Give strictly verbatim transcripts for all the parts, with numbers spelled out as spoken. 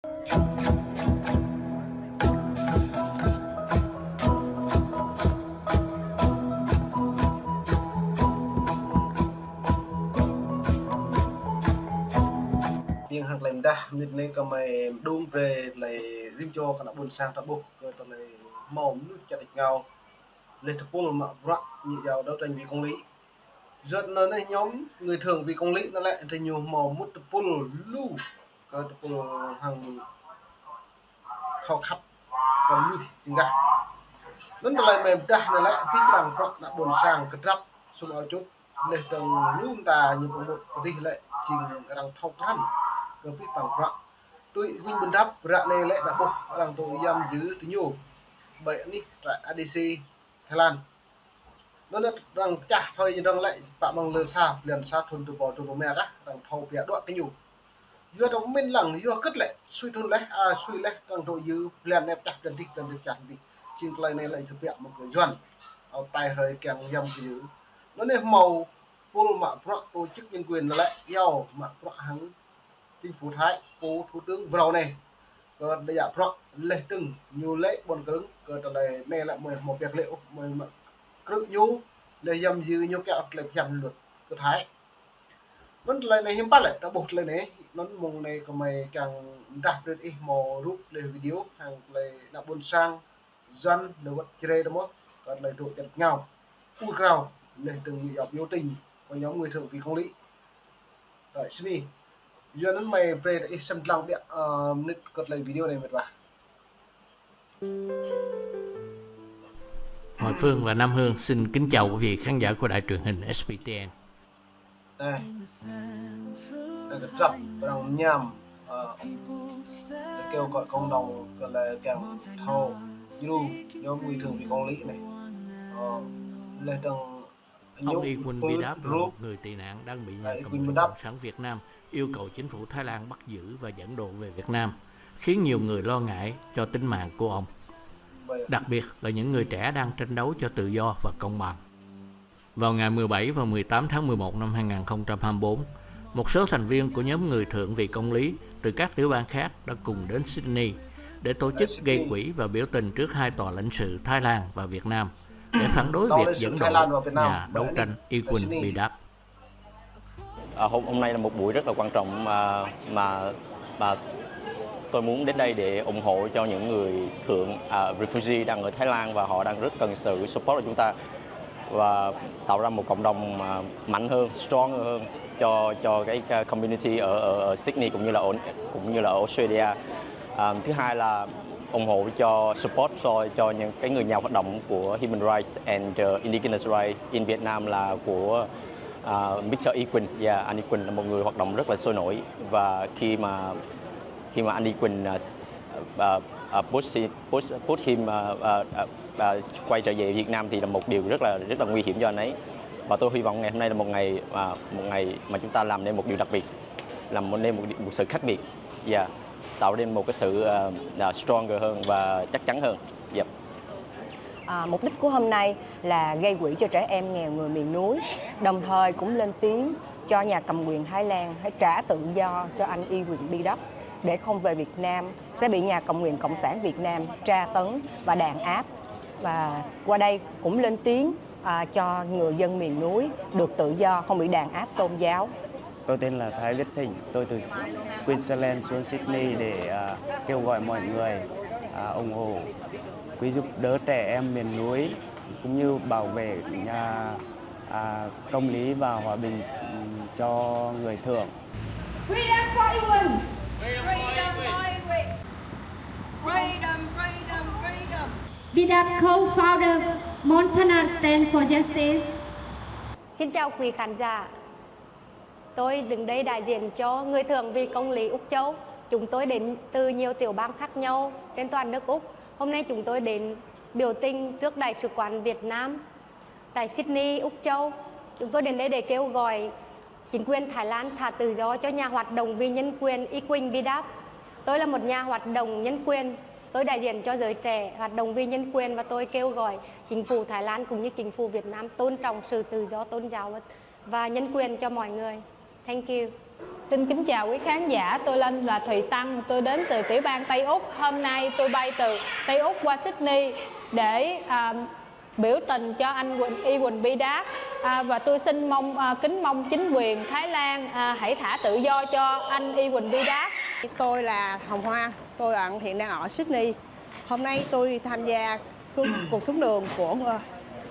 Ƀing hăng tơlơi mơdah, mơnit anai kơmơi mơđung brơi tơlơi rĭm čô kơ ană ƀôn sang ta ƀuh kơ tơlơi hmâo mơnuih čăt đĕč rơngiao. Laih tơpul mă bruă ñu iâu đấu tranh vì công lý. Yua anŭn anai nhóm người thượng vì công lý anŭn lĕ, tơ ñu hmâo mŭt tơpul lu, kơ tơpul hăng thâo khăp kơ mơnuih jing gah. Anŭn tơlơi mơdah anŭn lĕ, abih bang bruă ană ƀôn sang kơdrăp sum ao čut, laih dơ̆ng lu mơta ñu pơmŭt pơdih lĕ jing arăng thâo krăn kơ abih bang bruă. Tui Y Quynh Bùi Đắp, ră anai lĕ ta ƀuh arăng tŭ giam giữ tơ ñu ƀơi anih trại A D C Thái Lan. Anŭn arăng pơčah thoi ñu dơ̆ng lĕ, pă mơ̆ng lơ sa, blan sa thun dua rơbâo dua pluh rơma kah, arăng thâo pia đuaĭ kơ ñu. Yua ta min lăng, yua kơ̆t lĕ, sui thun laih, a, sui laih, arăng tŭ giam, blan anai pơčah, blan dih, blan dih pơčah dih. Jing tơlơi anai lĕ tơbiă mơ̆ng kơ Yuan. Ao tai hrơi kiăng giam giữ. Anŭn anai hmâo tơpul mă bruă tổ chức nhân quyền anŭn lĕ, iâu mă bruă hăng chính phủ Thái, pô thủ tướng Brunei. Kơ đa djă bruă laih dơ̆ng ñu lĕ ƀôn krơ̆ng, kơ tơlơi anai lĕ mơi hmâo pia lĕ ôh, mơi mă krư̆ ñu, laih giam giữ ñu kiăng tơlơi phiăn luật kơ Thái. Anŭn tơlơi anai hiư̆m pă lĕ, ta ƀuh tơlơi anai, anŭn mơ̆ng anai kơmơi kiăng mơdah brơi ih hmâo rup laih video, hăng tơlơi ană ƀôn sang, Yuan lĕ wơ̆t Jrai ta mơ̆, kơ tơlơi dŏ čăt rơngiao. Ur krao, laih dơ̆ng ñu iâu biểu tình, kơ nhóm người thượng vì công lý. Tại Sydney. Yua anŭn mơi brơi ih sem lăng biă, ơ, mơnit kơ tơlơi video anai mơ̆t wa. Hội Phương và Nam Hương xin kính chào quý vị khán giả của đài truyền hình S B T N. Anai. Anai kơdrăp arăng mơñam, ơ, kêu gọi cộng đồng kơ lĕ kiăng thâo djru nhóm người thượng vì công lý anai. Ơ, laih dơ̆ng Ông Y Quynh Bidap là một người tị nạn đang bị nhà cầm quyền Cộng sản Việt Nam yêu cầu chính phủ Thái Lan bắt giữ và dẫn độ về Việt Nam, khiến nhiều người lo ngại cho tính mạng của ông. Đặc biệt là những người trẻ đang tranh đấu cho tự do và công bằng. Vào ngày mười bảy và mười tám tháng mười một năm hai ngàn không trăm hai mươi bốn, một số thành viên của nhóm người thượng vì công lý từ các tiểu bang khác đã cùng đến Sydney để tổ chức gây quỹ và biểu tình trước hai tòa lãnh sự Thái Lan và Việt Nam để phản đối việc dẫn độ nhà đấu tranh Y Quynh Bidap. À, hôm, hôm nay là một buổi rất là quan trọng mà, mà, mà tôi muốn đến đây để ủng hộ cho những người thượng, à, refugee đang ở Thái Lan và họ đang rất cần sự support của chúng ta và tạo ra một cộng đồng mà mạnh hơn, strong hơn cho, cho cái, cái community ở, ở, ở Sydney cũng như là ở, cũng như là ở Australia. À, thứ hai là ủng hộ cho support cho, cho những cái người nhà hoạt động của human rights and, uh, indigenous rights in Việt Nam là của, uh, Mister Y Quynh. Yeah, anh Y Quynh là một người hoạt động rất là sôi nổi và khi mà, khi mà anh Y Quynh, uh, uh, uh, push, push, push him, uh, uh, uh, uh, quay trở về Việt Nam thì là một điều rất là, rất là nguy hiểm cho anh ấy. Và tôi hy vọng ngày hôm nay là một ngày, uh, một ngày mà chúng ta làm nên một điều đặc biệt, làm nên một, một sự khác biệt. Yeah, tạo nên một cái sự, ờ, ờ, stronger hơn và chắc chắn hơn. Yep. À, mục đích của hôm nay là gây quỹ cho trẻ em nghèo người miền núi, đồng thời cũng lên tiếng cho nhà cầm quyền Thái Lan hãy trả tự do cho anh Y Quynh Bidap, để không về Việt Nam sẽ bị nhà cầm quyền Cộng sản Việt Nam tra tấn và đàn áp. Và qua đây cũng lên tiếng, à, cho người dân miền núi được tự do, không bị đàn áp tôn giáo. Tôi tên là Thái Viết Thịnh, tôi từ Queensland xuống Sydney để, à, kêu gọi mọi người, à, ủng hộ quỹ giúp đỡ trẻ em miền núi cũng như bảo vệ nhà, à, công lý và hòa bình, ừm, cho người thượng. Freedom for Iwin! Freedom for Iwin! Freedom, freedom, freedom! Bidap co-founder Montana Stand for Justice. Xin chào quý khán giả. Tôi đứng đây đại diện cho Người Thượng vì Công lý Úc Châu. Chúng tôi đến từ nhiều tiểu bang khác nhau trên toàn nước Úc. Hôm nay chúng tôi đến biểu tình trước Đại sứ quán Việt Nam tại Sydney, Úc Châu. Chúng tôi đến đây để kêu gọi chính quyền Thái Lan thả tự do cho nhà hoạt động vì nhân quyền Y Quynh Bidap. Tôi là một nhà hoạt động nhân quyền. Tôi đại diện cho giới trẻ hoạt động vì nhân quyền và tôi kêu gọi chính phủ Thái Lan cũng như chính phủ Việt Nam tôn trọng sự tự do tôn giáo và, và nhân quyền cho mọi người. Thank you. Xin kính chào quý khán giả, tôi tên là Thùy Tăng, tôi đến từ tiểu bang Tây Úc. Hôm nay tôi bay từ Tây Úc qua Sydney để, à, biểu tình cho anh Quỳnh, Y Quỳnh Bidap. À, và tôi xin mong, à, kính mong chính quyền Thái Lan, à, hãy thả tự do cho anh Y Quỳnh Bidap. Tôi là Hồng Hoa, tôi ở, hiện đang ở Sydney. Hôm nay tôi tham gia xuống, cuộc xuống đường của,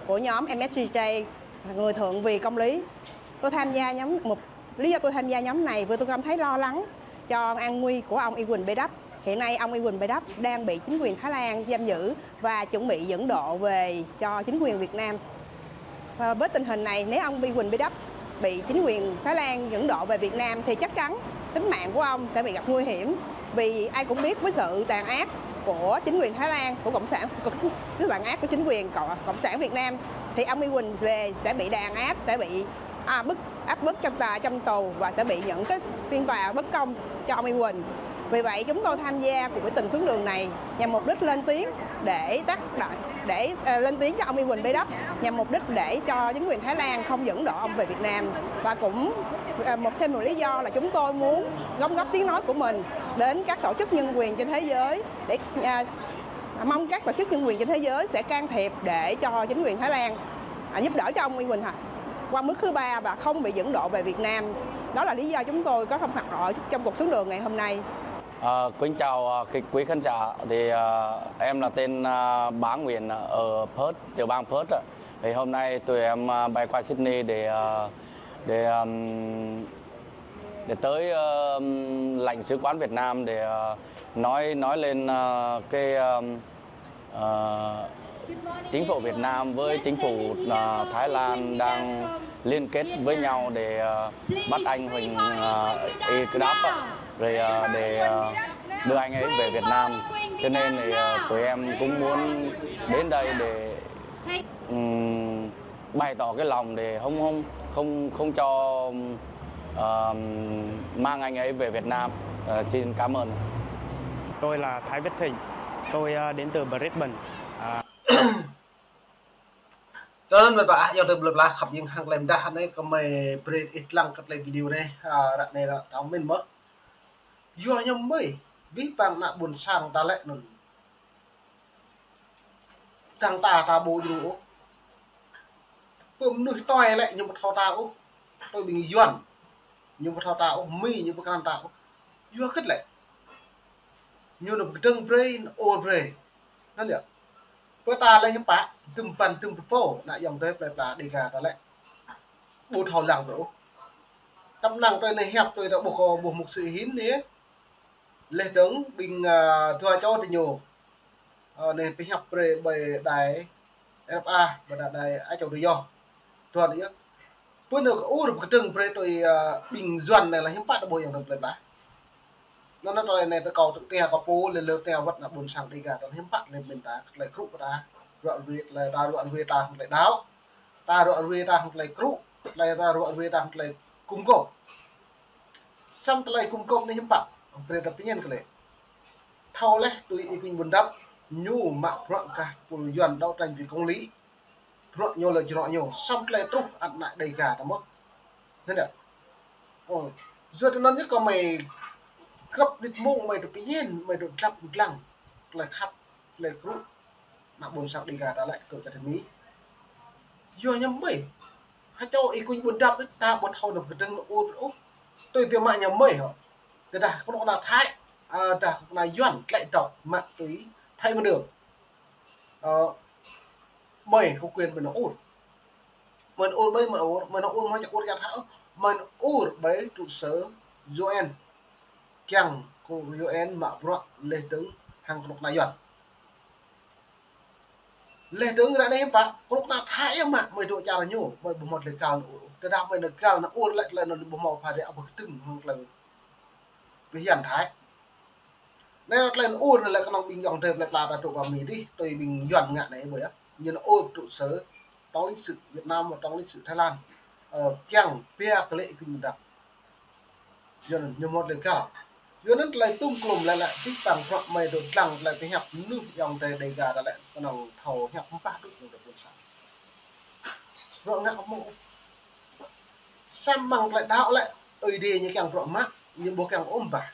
của nhóm M S G J, Người Thượng Vì Công Lý. Tôi tham gia nhóm, một lý do tôi tham gia nhóm này vì tôi cảm thấy lo lắng cho an nguy của ông Y Quỳnh Bidap. Hiện nay ông Y Quỳnh Bidap đang bị chính quyền Thái Lan giam giữ và chuẩn bị dẫn độ về cho chính quyền Việt Nam. Và với tình hình này, nếu ông Y Quỳnh Bidap bị chính quyền Thái Lan dẫn độ về Việt Nam thì chắc chắn tính mạng của ông sẽ bị gặp nguy hiểm. Vì ai cũng biết với sự tàn ác của chính quyền Thái Lan, của cộng sản, của, cái tàn ác của chính quyền cộng, cộng sản Việt Nam, thì ông Y Quỳnh về sẽ bị đàn áp, sẽ bị, à, bức, áp bức trong tòa, trong tù và sẽ bị những cái phiên tòa bất công cho ông Y Quỳnh. Vì vậy chúng tôi tham gia cuộc biểu tình xuống đường này nhằm mục đích lên tiếng để tác động, để, ờ, lên tiếng cho ông Y Quỳnh Bidap, nhằm mục đích để cho chính quyền Thái Lan không dẫn độ ông về Việt Nam. Và cũng, ờ, một thêm một lý do là chúng tôi muốn đóng góp tiếng nói của mình đến các tổ chức nhân quyền trên thế giới để, à, mong các tổ chức nhân quyền trên thế giới sẽ can thiệp để cho chính quyền Thái Lan, à, giúp đỡ cho ông Y Quỳnh hả? Qua nước thứ ba và không bị dẫn độ về Việt Nam. Đó là lý do chúng tôi có mặt ở trong cuộc xuống đường ngày hôm nay. Ờ, kính chào, ờ, quý, quý khán giả. Thì, ờ, em là tên, ờ, Bá Nguyễn ở Perth, tiểu bang Perth ạ. Thì hôm nay tụi em, ờ, bay qua Sydney để, ờ, để, ừm, để tới, ừm, lãnh sự quán Việt Nam để, ờ, nói, nói lên, ờ, cái, ừm, Ờ, chính phủ Việt Nam với chính phủ, ờ, Thái Lan đang liên kết với nhau để, ờ, bắt anh Huỳnh, ờ, Y Bidap á, rồi, ờ, để, ờ, đưa anh ấy về Việt Nam. Cho nên thì, ờ, tụi em cũng muốn đến đây để, ừm, bày tỏ cái lòng để không, không, không, không cho, ờ, mang anh ấy về Việt Nam. Ờ, xin cảm ơn. Tôi là Thái Việt Thịnh. Tôi, ờ, đến từ Brisbane. À. Tơl anŭn mơ̆n ƀă, yua tơ blơi pla khăp jing hăng klem dah anai kơ mơi brơi ih lăng kơ tơlơi video anai, à, ră anai ră tơm min mơ̆. Yua ñu mơi, ƀing ƀăng ană ƀôn sang ta lĕ anŭn. Tơdang ta, ta ƀu djru ôh. Pơ mơnuih tui lĕ ñu ƀu thâo ta ôh. Tui ƀing Yuan. Ñu ƀu thâo ta ôh, Mi ñu ƀu krăn ta ôh. Yua hơget lĕ. Ñu nao pơkơdơ̆ng brơi, nao ur brơi. Anŭn yơh. Pơ ta lĕ hiư̆m pă, dŭm ƀăn dŭm pơpô, ană ayŏng adơi plơi pla Dega ta lĕ. Ƀu thâo lăng brơi ôh. Tơm năng tui anai hiăp tui ta ƀuh kơ ƀuh mục sư Hin anai. Laih dơ̆ng ƀing, à, dua čô tơ ñu. Ơ, anai pơhiăp brơi ƀơi đài R F A, ƀơi đài Á Châu Tự Do. Tuan yơh. Pơ anai kơ ur pơkơdơ̆ng brơi tui, ơ, ƀing Yuan anai lĕ hiư̆m pă ta ƀuh ayŏng adơi plơi pla. Anŭn, anŭn tơlơi anai tơ kâo tŭ tia kơ pô lĕ lơ tia wơ̆t ană ƀôn sang Dega ta hiư̆m pă lĕ min ta, tơlơi krŭ ta, ruă rui tơlơi ta ruă rui ta hăng tơlơi đaŏ. Ta ruă rui ta hăng tơlơi krŭ, tơlơi ta ruă rui ta hăng tơlơi gum gôp. Samơ̆ tơlơi gum gôp anai hiư̆m pă, brơi ta pơñen kơ lĕ. Thâo laih tui Y Quynh Bundap, ñu mă bruă gah pul Yuan đấu tranh vì công lý. Bruă ñu lĕ jrŏ ñu, samơ̆ tơlơi truh ăt ană Dega ta mơ̆n. Thế nào? Ơ, yua tơ anŭn yơh kơ mơi krăp nit mông mơi tơ pơyên, mơi tơ dlăp dlăng. Tơlơi khăp, tơlơi krŭ. Ană ƀôn sang Dega ta lĕ tơ čar Mi. Yua ñu mơi. Hơčô Y Quynh Bundap ta ƀu thâo nao pơkơdơ̆ng nao ur ôh. Tui biă mă ñu mơi hŏ. Tơdah kơnuk kơna Thái, à, tơdah kơnuk kơna Yuan, tơlơi dŏ mă tui Thái Bình Đường. Ơ, mơi có quyền mơi nao ur. Mơi nao ur ƀơi mơi ur, mơi nao ur mơi čă ur čă thâo, mơi nao ur ƀơi trụ sở U N. Kiăng kơ U N mă bruă laih dơ̆ng hăng kơnuk kơna Yuan. Laih dơ̆ng ră anai hiư̆m pă, kơnuk kơna Thái yơh mă, mơi dŏ čar ñu, mơi ƀu hmâo tơlơi găl nao ur. Tơdah mơi nao găl nao ur lĕ tơlơi anŭn ƀu hmâo pha đe ƀu kơdơ̆ng hăng tơlơi pơhiăp Thái. Anai tơlơi nao ur anai lĕ kơnơ̆ng ƀing ayŏng adơi plơi pla ta truh pơ Mi dih, tui ƀing Yuan ngă anai ƀơi yơh. Ñu nao ur trụ sở tổng lãnh sự Việt Nam và tổng lãnh sự Thái Lan. Ơ, kiăng pia kơ lĕ Y Quynh Bundap. Yua anŭn ñu hmâo tơlơi găl. Yua anŭn tơlơi tŭm klŭm lĕ lĕ, ƀing ƀăng bruă mơi dŏ dlăng tơlơi pơhiăp mơnuih ayŏng adơi Dega ta lĕ kơnơ̆ng thâo hiăp mpah tŭ ñu dŏ ƀôn sang. Bruă ngă mơ̆ng Samơ̆ mơ̆ng tơlơi đaŏ lĕ, Ơi Adai ñu kiăng bruă mă, ñu ƀu kiăng ôm ƀah.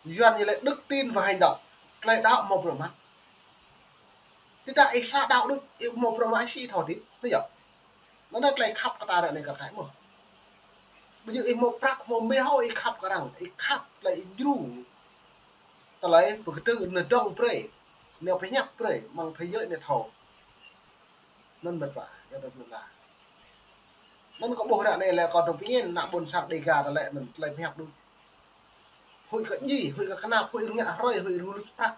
Yuan ñu lĕ đức tin và hành động. Tơlơi đaŏ hmâo bruă mă. Tơdah ih sa đaŏ đức, ih hmâo bruă mă ih či thâo dih, tui yơh. Anŭn tơlơi khăp kơ ta ră anai kơ ta mơ̆n. Ƀu djơ̆ ih hmâo prăk, hmâo meh hŏ ih khăp kơ arăng, ih khăp tơlơi ih djru. Tơlơi pơkơdơ̆ng nao dŏng brơi, nao pơhiăp brơi, mơ̆ng thế giới nao thâo. Anŭn mĕt wa, yua dah anŭn lah. Anŭn kâo ƀuh ră anai lĕ kâo dŏng pơñen ană ƀôn sang Dega ta lĕ anŭn tơlơi pơhiăp đôč. Huĭ kơ djai, huĭ kơ kơnap, huĭ rơngiă hrơi, huĭ rơluč prăk.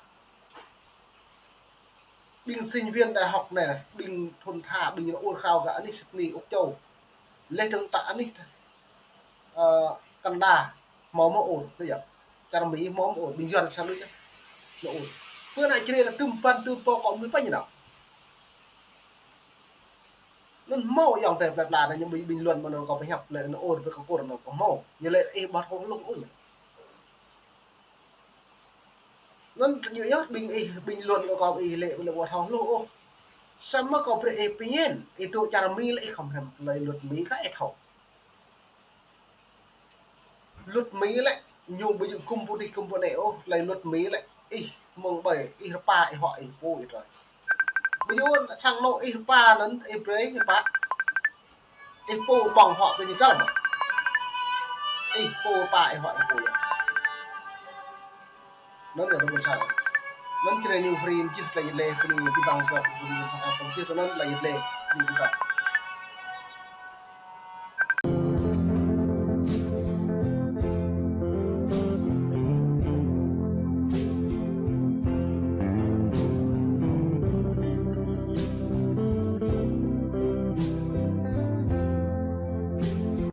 Ƀing sinh viên đại học anai, ƀing thun tha, ƀing ñu ur krao kơ anih Sydney, Úc Châu. Leh dơ̆ng ta anih, ơ, Canada, hmâo mơ̆ ur, tui yơh. Čar Mi hmâo mơ̆ ur, ƀing Yuan sa lu čah. Ñu ur. Pơ anai čơrê lĕ tơm păn tơm pô kơ mơ̆ pă ñu nao. Anŭn hmâo ayŏng adơi plơi pla anai ñu ƀing, bình luận mơ̆n kâo pơhiăp lĕ anŭn ur pơ kơ kur anŭn kâo hmâo. Ñu lĕ ih ƀu thâo hluh ôh ñu. Anŭn ñu yơh ƀing ih bình luận kơ kâo ih lĕ, lĕ ƀu thâo hluh ôh. Samơ̆ kâo brơi ih pơñen, ih dŏ čar Mi lĕ ih khŏm hrăm tơlơi luật Mi kơ ih thâo. Luật Mi lĕ, ñu ƀu djơ̆ gum pô adih gum pô anai ôh, tơlơi luật Mi lĕ, ih mơ̆ng ƀai, ih rơpa, ih huă, ih pô, ih tơlơi. Ƀu djơ̆ sang anŏ ih rơpa anŭn, ih brơi, ih pă. Ih pô ƀơ̆ng huă brơi ñu găl mơ̆. Ih pô pă, ih huă, ih pô yơh. Anŭn yơh ƀing ƀôn sang. Anŭn čơrê New Free mơjih tơlơi yet lĕ, bơni abih bang kơ ƀing ƀôn sang mơjih, anŭn tơlơi yet lĕ, bơni abih bang.